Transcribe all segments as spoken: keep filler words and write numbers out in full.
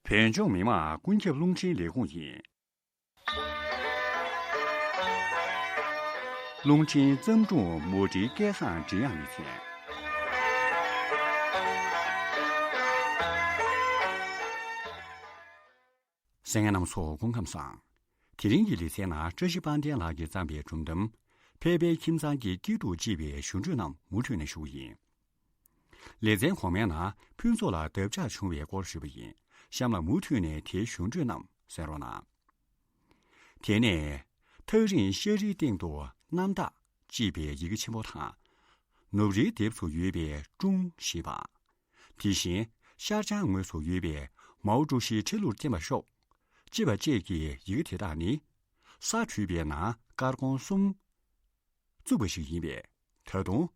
བོད་ལྗོངས་མི་དམངས་ཀུན་ཁྱབ་རླུང་འཕྲིན་ལས་ཁུངས་ཡིན། རླུང་འཕྲིན་བརྩམས་སྒྲུང་མུ་འབྲེལ་སྐལ་བཟང་མགྲིན་དབྱངས་ལེ་ཚན། གསན་མཁན་རྣམ་ཚོ་སྐུ་ཁམས་བཟང་། དེ་རིང་གི་ལེ་ཚན་ནང་བཀྲ་ཤིས་དཔལ་ལྡན་ལགས་ཀྱིས་བརྩམས་པའི་སྒྲུང་གཏམ། ཕལ་པའི་ཁྱིམ་ཚང་གི་སྐྱིད་སྡུག་ཅེས་པའི་ཞུ་འཕྲོས་རྣམས་མུ་མཐུད་ནས་ཞུ་གི་ཡིན། ལེ་ཚན་གོང་མའི་ནང་ཕུན་ཚོགས་ལ་འདབ་ཆགས་བྱུང་བའི་སྐོར་ཞུས་པ་ཡིན། གཤམ་ལ་མུ་མཐུད་ནས་དེའི་ཞུ་འཕྲོས་རྣམས་གསན་རོགས་གནང་། དེ་ནས་ཐག་རིང་ཤར་རིའི་སྟེང་དུ་གནམ་བདག་ཅེས་པའི་ཡི་གེ་ཆེན་པོ་དང་། ནུབ་རིའི་ལྡེབས་སུ་ཡོད་པའི་ཀྲུང་ཞེས་པ། དེ་བཞིན་ཤར་བྱང་ངོས་སུ་ཡོད་པའི་མའོ་ཀྲུའུ་ཞིའི་ཁྲི་ལུར་བརྟེན་པར་ཤོག་ཅེས་པ་བཅས་ཀྱི་ཡི་གེ་དེ་དག་ནི། ས་བྲུས་པའི་ནང་དཀར་གོང་གསུམ་བཙུགས་པ་ཞིག་ཡིན་པས། ད་དུང་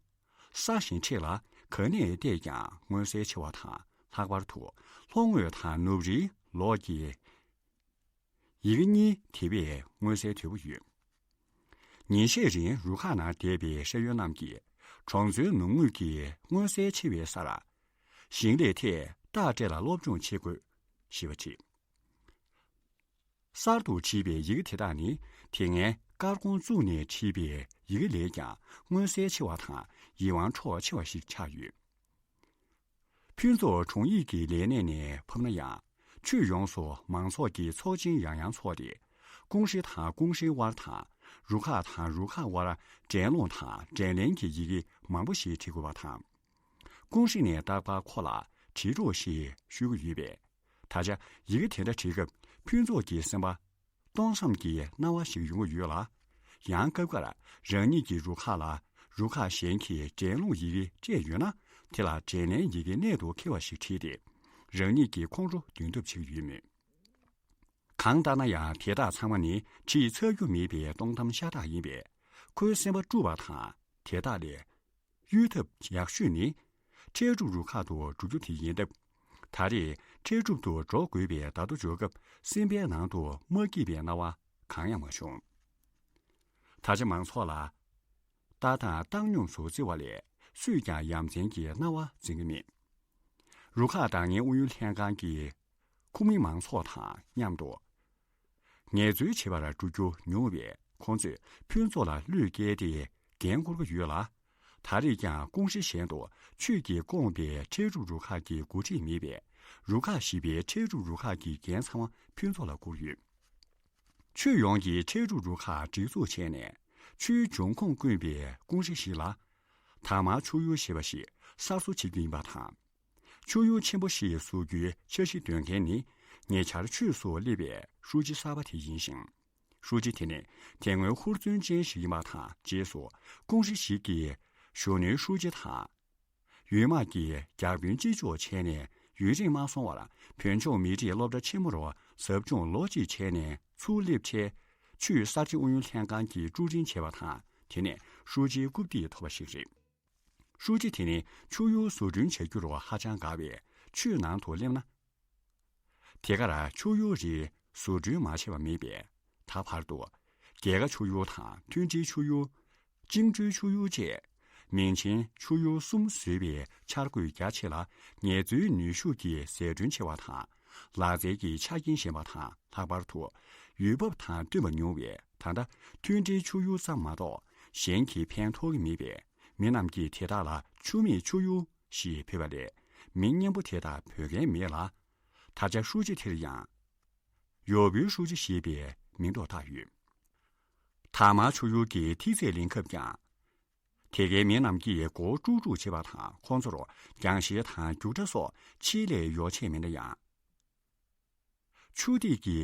ས་གཞན་ཕྱེད་ལ་ག་ནས་བལྟས་ཀྱང་མངོན་གསལ་ཆེ་བ་དང་། ལྷག་པར་དུ་ལྷོ་ངོས་དང་ནུབ་རིའི་ལོགས་ཀྱི་ཡི་གེ་གཉིས་དེ་བས་མངོན་གསལ་དོད་པོ་ཡོད། ཉིན་ཤས་རིང་རུ་ཁག་ནང་བསྡད་པའི་ཤེས་ཡོན་རྣམས་ཀྱིས་གྲོང་ཚོའི་ནུབ་ངོས་ཀྱི་མངོན་གསལ་ཆེ་བའི་སར། ཞིང་ལས་ཐད་བརྟག་སྤྲད་ལ་སློབ་སྦྱོང་བྱེད་དགོས་ཞེས་པ་བྲིས། གསར་དུ་བྲིས་པའི་ཡི་གེ་དེ་དག་ནི་དེ་སྔའི་དཀར་གོང་བཙུགས་ནས་བྲིས་པའི་ཡི་གེ་ལས་ཀྱང་མངོན་གསལ་ཆེ་བ་དང་ཡིད་དབང་འཕྲོག་ཆེ་བ་ཞིག་ཆགས་ཡོད། ཕུན་ཚོགས་དྲུང་ཡིག་གི་ལས་གནས་ནས་ཕབ་ན་ཡང་ཆུས་ཡོངས་སུ་མང་ཚོགས་ཀྱི་ཚོགས་ཆེན་ཡང་ཡང་འཚོགས་ཏེ། ཀུང་ཧྲེ་དང་ཀུང་ཧྲེ་དབར་དང་། རུ་ཁག་དང་རུ་ཁག་དབར་འགྲན་སློང་དང་འགྲན་ལན་གྱི་ཡི་གེ་མང་པོ་ཞིག་བྲི་དགོས་པ་དང་། ཀུང་ཧྲེ་ནས་རྟག་པར་ཁོ་ལ་བྲིས་རོགས་ཞེས་ཞུ་གི་ཡོད་པས། ད་ཆ་ཡི་གེ་དེ་འདྲ་བྲིས་སྐབས་ཕུན་ཚོགས་ཀྱི་སེམས་པ་སྟོང་བསམ་གྱི་སྣང་བ་ཞིག་ཡོང་གི་ཡོད་ལ། ཡང་སྐབས་འགར་རང་ཉིད་ཀྱི་རུ་ཁག་ལ་རུ་ཁག་གཞན་གྱིས་འགྲན་སློང་ཡི་གེ་སྤྲད་ཡོད་ན། དེ་ལ་འགྲན་ལན་ཡི་གེ་གནད་དུ་འཁེལ་བ་ཞིག་བྲིས་ཏེ། རང་ཉིད་ཀྱི་ཁོང་ཁྲོ་འདོན་ཐབས་བྱེད་ཀྱི་ཡོད་མོད། གང་ལྟར་ན་ཡང་དེ་དག་ཚང་མ་ནི་བྲིས་ཚར་རྒྱུ་མེད་པའི་སྟོང་གཏམ་ཤ་སྟག་ཡིན་པས། ཁོའི་སེམས་པ་དཀྲུགས་པ་དང་དེ་དག་ལས་གཡོལ་ཐབས་ཡག་ཤོས་ནི། འཕྲལ་སྒྲུབ་རུ་ཁག་ཏུ་འགྲོ་རྒྱུ་དེ་ཡིན་སྟབས། ད་རེས་འཕྲལ་སྒྲུབ་ཏུ་འགྲོ་དགོས་པའི་བརྡ་ཐོ་འབྱོར་སྐབས་སེམས་པའི་ནང་དུ་མ་སྐྱིད་པའི་སྣང་བ་གང་ཡང་མ་བྱུང་། ད་ཆ་མང་ཚོགས་ལ་ལྟ་སྟངས་བཏང་སྙོམས་སུ་བརྩི་བ་ལས་སུས་ཀྱང་ཡ་མཚན་གྱི་སྣང་བ་འཛིན་གྱི་མེད། རུ་ཁག་བདག་གཉེར་ཨུ་ཡོན་ལྷན་ཁང་གི་ཁོངས་མི་མང་ཚོགས་དང་མཉམ་དུ་ངལ་རྩོལ་བྱེད་པར་འགྲོ་རྒྱུ་ཉུང་བས། ཁོང་ཚོས་ཕུན་ཚོགས་ལ་བློས་བཀལ་ཏེ་འགན་འཁུར་གྱི་ཡོད་ལ། ད་རེས་ཀྱང་ཀུང་ཧྲེ་གཞན་དུ་ཆུས་ཀྱིས་བསྐོངས་པའི་འཕྲལ་སྒྲུབ་རུ་ཁག་གི་འགོ་ཁྲིད་མེད་པས། རུ་ཁག་བཞི་པའི་འཕྲལ་སྒྲུབ་རུ་ཁག་གི་འགན་ཚང་མ་ཕུན་ཚོགས་ལ་བསྐུར་ཡོད། ཆུས་ཡོངས་ཀྱི་འཕྲལ་སྒྲུབ་རུ་ཁག་སྒྲིག་འཛུགས་བྱས་ནས། ཆུའི་འབྱུང་ཁུངས་དཀོན་པའི་ཀུང་ཧྲེ་ཞིག་ལ། དར་དམར་ཆུ་ཡུར་ཞེས་པ་ཞིག་གསར་བཟོ་བྱེད་རྒྱུ་ཡིན་པ་དང་། ཆུ་ཡུར་ཆེན་པོ་ཞིག་བཟོ་རྒྱུའི་འཆར་གཞི་འདོན་མཁན་ནི། ཉེ་ཆར་ཆུས་སུ་སླེབས་པའི་ཧྲུའུ་ཅི་གསར་པ་དེ་ཡིན་ཞིང་། ཧྲུའུ་ཅི་དེ་ནི་དེ་སྔོན་ཧུར་བརྩོན་ཅན་ཞིག་ཡིན་པ་དང་། རྗེས་སུ་ཀུང་ཧྲེ་ཞིག་གི་གཞོན་ནུའི་ཧྲུའུ་ཅི་དང་། ཡུལ་དམག་གི་བརྒྱ་དཔོན་གཅིག་ལྕོགས་བྱས་ནས། ཡུན་རིང་མ་སོང་བར་བོད་ལྗོངས་མི་རིགས་སློབ་གྲྭ་ཆེན་མོ་རུ་ཟབ་སྦྱོང་ལོ་གཅིག་བྱས་ནས་ཚུར་སླེབས་འཕྲལ། ཆུས་གསར་བརྗེ་ཨུ་ཡོན་ལྷན་ཁང་གི་ཀྲུའུ་རིན་བྱས་པ་དང་། དེ་ནས་ཧྲུའུ་ཅིའི་རྐུབ་སྟེགས་ཐོབ་པ་ཞིག་རེད། ཧྲུའུ་ཅི་དེ་ནི་ཆུ་ཡུར་བཟོ་སྐྲུན་བྱ་རྒྱུར་ཧ་ཅང་དགའ་བས། ཆུས་ནང་དུ་སླེབས་ན། དེ་གར་ཆུ་ཡུར་རིགས་བཟོ་སྐྲུན་མ་བྱས་པ་མེད་པས། ད་བར་དུ་རྒྱལ་ཁ་ཆུ་ཡུར་དང་། མཐུན་སྒྲིལ་ཆུ་ཡུར། ཅིང་ཀྲུའུ་ཆུ་ཡུར་བཅས་མིང་ཆེན་ཆུ་ཡུར་གསུམ་བཟོས་པའི་འཆར་འགོད་རྒྱ་ཆེ་ལ། ངལ་རྩོལ་ནུས་ཤུགས་ཀྱི་ཟད་གྲོན་ཆེ་བ་དང་། ལག་རྩལ་གྱི་ཆ་རྐྱེན་ཞན་པ་དང་། ལྷག་པར་དུ་ཡུལ་བབ་དང་བསྟུན་པ་ཉུང་བས། ད་ལྟ་མཐུན་སྒྲིལ་ཆུ་ཡུར་ཙམ་མ་གཏོགས་གཞན་གྱིས་ཕན་ཐོགས་ཀྱི་མེད་པས། མི་རྣམས་ཀྱིས་དེ་དག་ལ་ཆུ་མིག་ཆུ་ཡུར་ཞེས་འབོད་པ་ལས། མིང་སྙན་པོ་དེ་དག་འབོད་མཁན་མེད་ལ། ད་ཆ་ཧྲུའུ་ཅི་དེར་ཡང་ཡོ་བུའི་ཧྲུའུ་ཅི་ཞེས་པའི་མིང་འདོགས་བཏགས་ཡོད། དར་དམར་ཆུ་ཡུར་གྱི་ཐིག་ཚད་ལེན་སྐབས་ཀྱང་། དེ་གའི་མི་རྣམས་ཀྱིས་མགོ་བོ་དཀྲུག་དཀྲུག་བྱེད་པ་དང་། ཁོང་ཚོར་རྒྱང་ཤེལ་དང་རྒྱུག་ཁྲ་སོགས་ཆེད་ལས་ཡོ་ཆས་མེད་ན་ཡང་། ཆུ་ཐིགས་ཀྱི་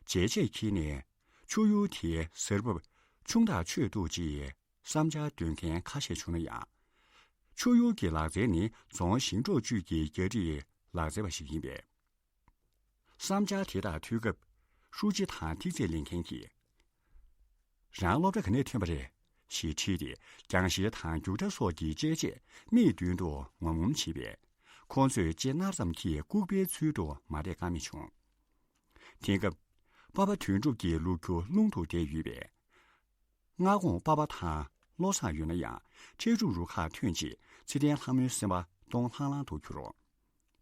བྱེ་ཆས་འཁྱེར་ནས་ཆུ་ཡུར་དེའི་ཟུར་འབབ་ཆུང་དྲགས་ཆོད་འདུག་ཅེས་བསམ་འཆར་འདོན་མཁན་ཁ་ཤས་བྱུང་ན་ཡང་། ཆུ་ཡུར་གྱི་ལག་རྩལ་ནི་རྫོང་ཞིང་འབྲོག་ཅུས་ཀྱི་རྒྱ་རིགས་ལག་རྩལ་པ་ཞིག་ཡིན་པས། བསམ་འཆར་དེ་དག་ཐོས་སྐབས། ཧྲུའུ་ཅི་དང་ཐིག་ཚད་ལེན་མཁན་གྱིས། རང་སློབ་གྲྭ་ག་ནས་ཐོན་པ་རེད། ཞེས་དྲིས་ཏེ། རྒྱང་ཤེལ་དང་རྒྱུག་ཁྲ་སོགས་ཀྱི་དཔྱད་ཆས་མིག་མདུན་དུ་ངོམ་ངོམ་བྱེད་པས། ཁོང་ཚོས་ལྕེ་ནར་ཙམ་གྱིས་ལྐུགས་པའི་ཚུལ་དུ་མ་བལྟས་ཀ་མེད་བྱུང་། དེང་སྐབས། པ་ཕ་དོན་གྲུབ་ཀྱི་ལུག་ཁྱུ་རླུང་དུ་བསྡད་ཡོད་པས། སྔ་དགོང་པ་ཕ་དང་བློ་བཟང་ཡོད་ན་ཡང་། འཕྲལ་སྒྲུབ་རུ་ཁག་ཐོན་རྗེས་ཚེ་བརྟན་ལྷ་མོའི་སེམས་པ་སྟོང་ལྷང་ལྷང་དུ་གྱུར།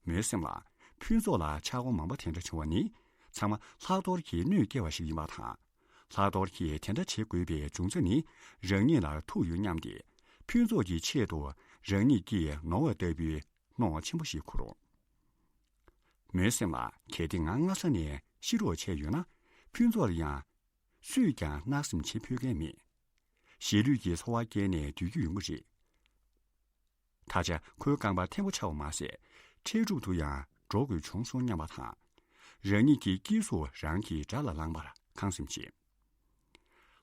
མོའི་སེམས་ལ། ཕུན་ཚོགས་ལ་ཆག་སྒོ་མང་པོ་དེ་འདྲ་བྱུང་བ་ནི་ཚང་མ་ལྷག་རྡོར་གྱིས་གནོད་སྐྱེལ་བ་ཞིག་ཡིན་པ་དང་། ལྷག་རྡོར་གྱིས་དེ་འདྲ་བྱེད་དགོས་པའི་རྒྱུ་མཚན་ནི་རང་ཉིད་ལ་ཐུག་ཡོད་སྙམ་སྟེ། ཕུན་ཚོགས་ཀྱི་ཆེད་དུ་རང་ཉིད་ཀྱིས་ནོར་བ་ལྟ་བུའི་གནོང་བ་ཆེན་པོ་ཞིག་འཁུར། མོའི་སེམས་ལ་གལ་ཏེ་ང་སྔ་ས་ནས་ཤི་རོགས་བྱས་ཡོད་ན། ཕུན་ཚོགས་ལ་ཡང་སུས་ཀྱང་བརྣག་སེམས་བྱེད་ཕོད་མཁན་མེད། ཞི་ལུས་ཀྱི་འཚོ་བ་སྐྱེལ་ནས་སྡོད་རྒྱུ་ཡོང་གི་རེད། ད་ཆ་ཁོའི་རྐང་པ་ཐེམ་པོ་ཆགས་པ་མ་ཟད། འཕྲལ་སྒྲུབ་ཏུ་ཡང་འགྲོ་དགོས་བྱུང་སོང་སྙམ་པ་དང་། རང་ཉིད་ཀྱི་སྐྱེས་གཟུགས་རང་གིས་དགྲ་ལ་ལངས་པར་ཁེངས་སེམས་བྱེད།